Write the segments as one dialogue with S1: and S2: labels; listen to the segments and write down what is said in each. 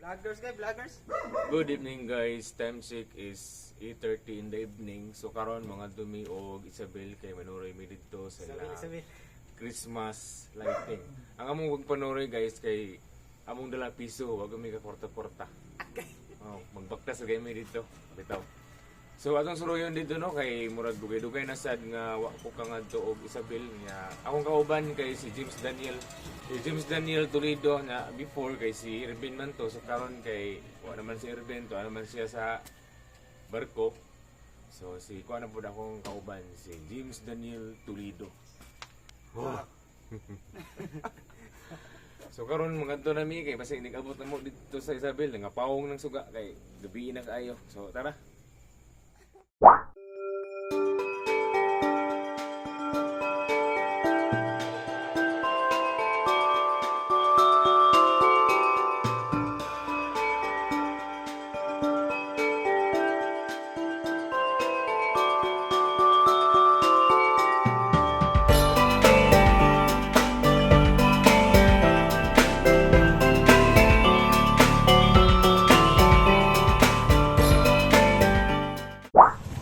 S1: Vloggers kay vloggers.
S2: Good evening, guys. Time check is 8:30 in the evening. So karon mga dumi og Isabel kay manuroy mi didto sa
S1: Isabel,
S2: ila
S1: Isabel.
S2: Christmas lighting. Ang among pagpanuroy, guys, kay among dala piso, wag kami ka kwarta-kwarta. Oh, magbaktas sa mi dito. Bitaw. So atong suruyon dito, no, kay murag dugay-dugay na sad nga wa ko kangadto og Isabel nga akong kauban kay si James Daniel. Si James Daniel Toledo na before kay si Irvin man to, so karon kay wa naman si Irvin to, naman siya sa barko. So si kuha na pud akong kauban si James Daniel Toledo. Oh. So karon mangadto na mi kay basta nag-abot na mo dito sa Isabel, nga pawong ng suga kay gabi na kaayo. So tara.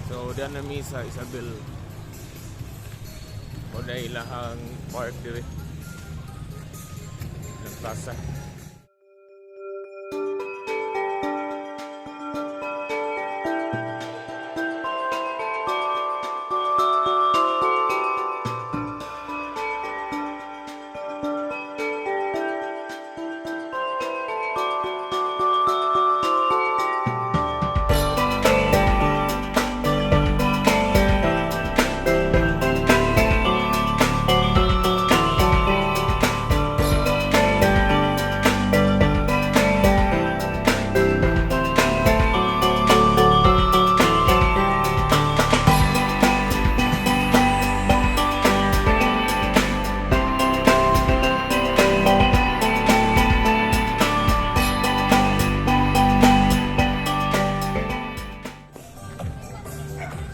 S2: So diyan na mi sa Isabel. O na ilahang park dire. Ilang plaza.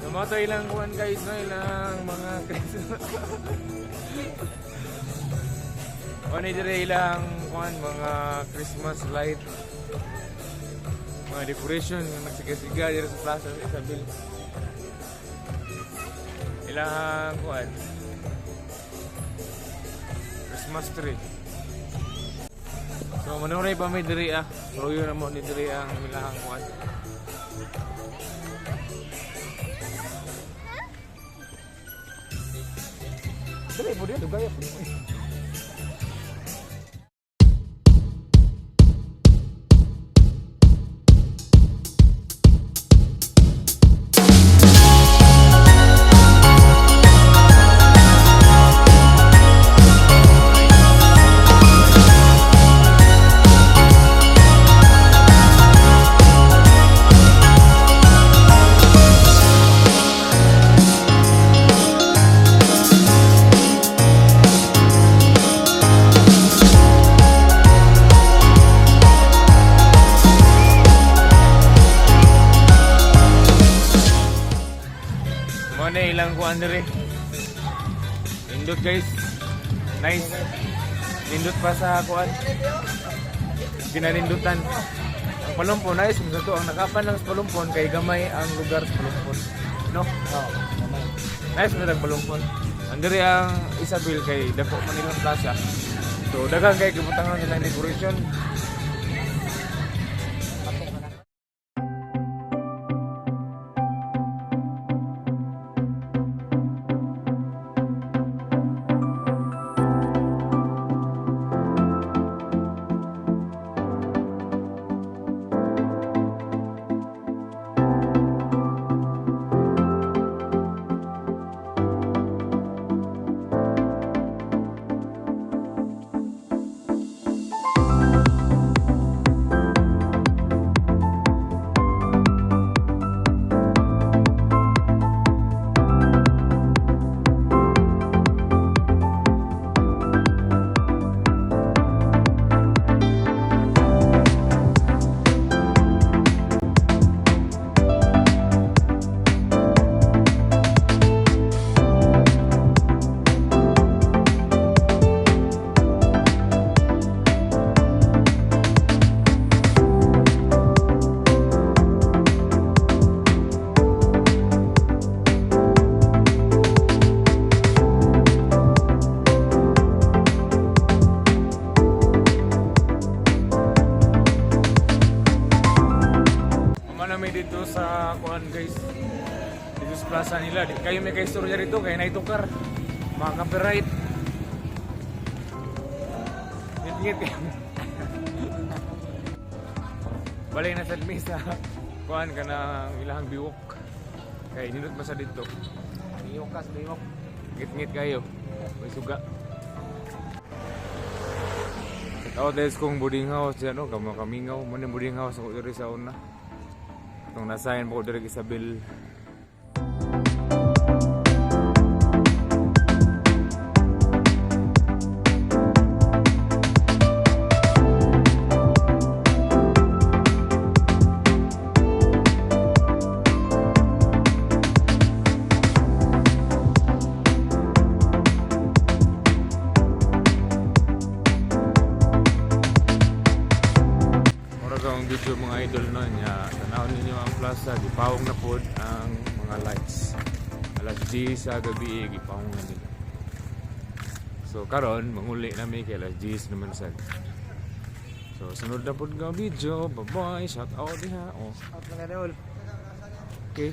S2: So mo to ilang kuan, guys, no, ilang mga Christmas. Ano dire ilang kuan mga Christmas light, mga decoration nga nagsiga-siga dire sa plaza sa Isabel. Ilang kuan Christmas tree. So manuray pa mi diri ah. Royo na mo ni diri ang ilahang kuan. Dili po dito gaya po. Mo na ilang kuan diri. Nindot, guys. Nice. Nindot pa sa kuan. Ginanindutan. Ang Palumpon nice mo to, ang nakapan lang sa Palumpon kay gamay ang lugar sa Palumpon. No?
S1: Oh, gamay.
S2: Nice mo ang Palumpon. Ang diri ang Isabel kay dako man ilang plaza. So daghan kay gibutangan nilang decoration. dito sa kuan, guys. Dito sa plaza nila. Di kayo may kaistorya dito kay naitukar. Mga copyright. Ngit-ngit kayo. Balay na sad mi sa kuan kanang ilahang biwok. Kay nindot man sa dito.
S1: Biyok kas, biyok.
S2: Ngit-ngit kayo. May suga. Shout out guys kong boarding house dyan, no? Kamo kamingaw. Muna yung boarding house ako diri sa una. Itong nasayan po ko diri Isabel. Mura ang video, mga idol, no niya. Tanawon ninyo ang plaza, gipawong na pod ang mga lights. Alas 10 sa gabi gipawong na nila. So karon manguli na mi kay alas 10 naman sad. So sunod na pod nga video. Bye-bye. Shout out diha. Oh,
S1: Out mga idol.
S2: okay.